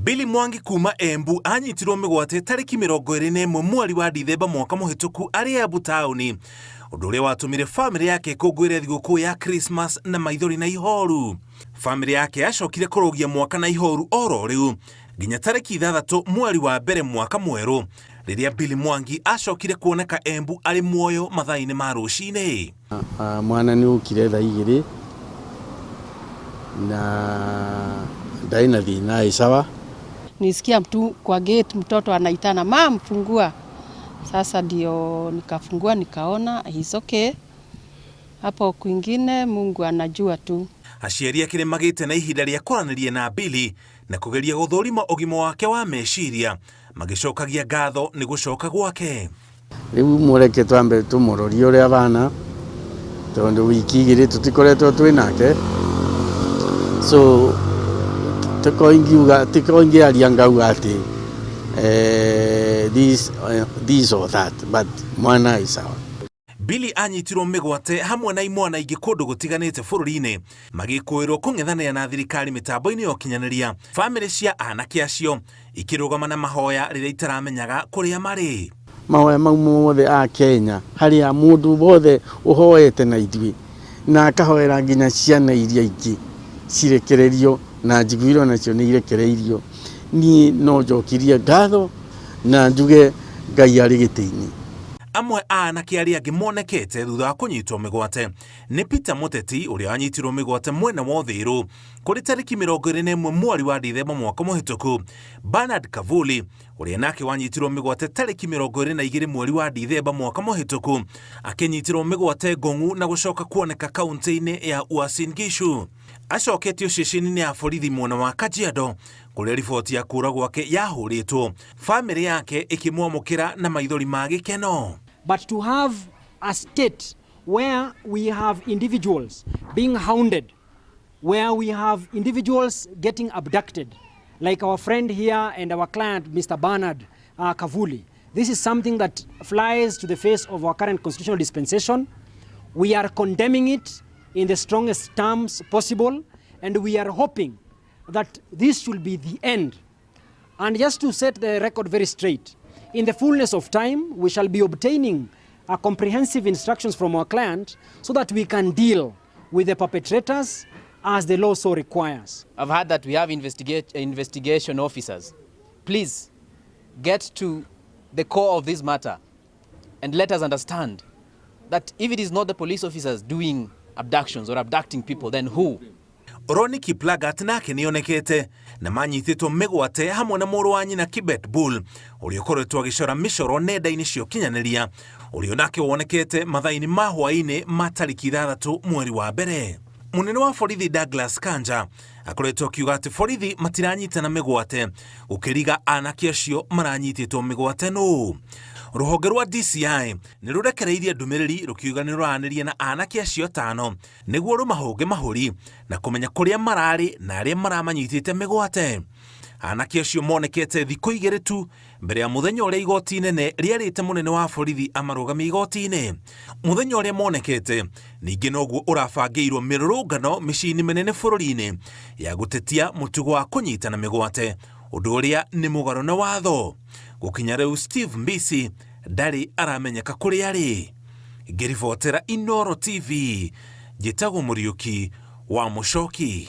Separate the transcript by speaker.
Speaker 1: Billy Mwangi kuma Embu anyitirwo mĩgwate tarĩki 21 mweri wa Dithemba mwaka mũhĩtũku arĩ Embu taũni, ũndũ ũrĩa watũmire famĩlĩ yake ĩkũngũĩre thigũkũ ya Christmas na maithori na ihoru. Famĩlĩ yake yacokire kũrũgia mwaka na ihoru oro rĩu nginya tarĩki 6 mweri wa mbere mwaka mwerũ, rĩrĩa Billy Mwangi acokire kuoneka Embu arĩ muoyo mathaa-inĩ ma rũcinĩ.
Speaker 2: Mwana nĩ ũkire thaa 2 na ndarĩ na thĩna, ĩ sawa.
Speaker 3: Nisikia mtu kwa gate, mtoto anaitana, "Mum, fungua." Sasa ndio nikafungua, nikaona he's okay. Hapo kwingine Mungu anajua tu.
Speaker 1: Aciari ake nĩ magĩte na ihinda rĩa kwaranĩria na Billy na kũgeria gũthũrima ũgima wake wa meciria, magĩcokagia ngatho nĩ gũcoka gwake.
Speaker 2: Rĩu mũreke twambe tũmũrorie ũrĩa abana, tondũ wiki 2 tũtikoretwo twĩ nake, so tiko ingiuga, tiko ingĩaria ngauga atĩ this or that, but mwana ĩ sawa.
Speaker 1: Billy anyitirwo mĩgwate hamwe na imwana ingĩ kũndũ gũtiganĩte bũrũri-inĩ, magĩkũĩrwo kũng'ethanĩra na thirikari mĩtambo-inĩ ya ũkinyanĩria. Famĩlĩ cia anake acio ikĩrũgama na mahoya rĩrĩa itaramenyaga kũrĩa marĩ.
Speaker 2: Mahoya mau mothe a Kenya, harĩa mũndũ wothe ũhoete na ithuĩ na akahoera nginya ciana iria ingĩ cirekererio, na njiguire onacio nĩ irekereirio, niĩ no njokirie ngatho na njuge Ngai arĩ gĩtĩ-inĩ.
Speaker 1: Amwe a anake arĩa angĩ monekete thutha wa kũnyitwo mĩgwate nĩ Peter Mũteti, ũrĩa wanyitirwo mĩgwate mwena wa Ũthĩrũ kũrĩ tarĩki 21 mweri wa Dithemba mwaka mũhĩtũku, Bernard Kavuli, ũrĩa nake wanyitirwo mĩgwate tarĩki 22 mweri wa Dithemba mwaka mũhĩtũku, akĩnyitirwo mĩgwate Ngong'u na gũcoka kuoneka kaunti-inĩ ya Uasin Gishu. Acoketio ceceni-inĩ ya borithi mwena wa Kajiado, kũrĩa riboti ya kũra gwake yahũrĩtwo, famĩlĩ yake ĩkĩmwamũkĩra na maithori ma gĩkeno.
Speaker 4: But to have a state where we have individuals being hounded, where we have individuals getting abducted, like our friend here and our client, Mr. Bernard Kavuli. This is something that flies to the face of our current constitutional dispensation. We are condemning it in the strongest terms possible, and we are hoping that this will be the end. And just to set the record very straight, in the fullness of time, we shall be obtaining a comprehensive instructions from our client so that we can deal with the perpetrators as the law so requires.
Speaker 5: I've heard that we have investigation officers. Please get to the core of this matter and let us understand that if it is not the police officers doing abductions or abducting people, then who?
Speaker 1: Ronnie Kiplagat nake nĩonekete na manyitĩtwo mĩgwate hamwe na mũrũ wa nyina Kibet Bull, ũrĩa ũkoretwo agĩcora mĩcoro nenda-inĩ cia ũkinyanĩria, ũrĩa nake wonekete mathaa-inĩ ma hwaĩ-inĩ ma tarĩki 6 mweri wa mbere. Mũnene wa borithi Douglas Kanja akoretwo akiuga atĩ borithi matiranyitana mĩgwate, gũkĩriga anake acio maranyitĩtwo mĩgwate nũ. Rũhonge rwa DCI nĩ rũrekereirie ndũmĩrĩri rũkiuga nĩ rũranĩria na anake acio 5 nĩguo rũmahũnge mahũri na kũmenya kũrĩa mararĩ na arĩa maramanyitĩte mĩgwate. Anake acio monekete thikũ 2 tu mbere ya mũthenya ũrĩa igoti inene rĩarĩte mũnene wa borithi amarũgamie igoti-inĩ. Mũthenya ũrĩa monekete ningĩ noguo ũrabangĩirwo mĩrũrũngano mĩciĩ-inĩ mĩnene bũrũri-inĩ ya gũtetia mũtugo wa kũnyitana mĩgwate, ũndũ ũrĩa nĩ mũgarũ na watho. Gũkinya rĩu Steve Mbisi ndarĩ aramenyeka kũrĩa arĩ. Ngĩribotera Inooro TV, njĩtagwo Mũriũki wa Mũcoki.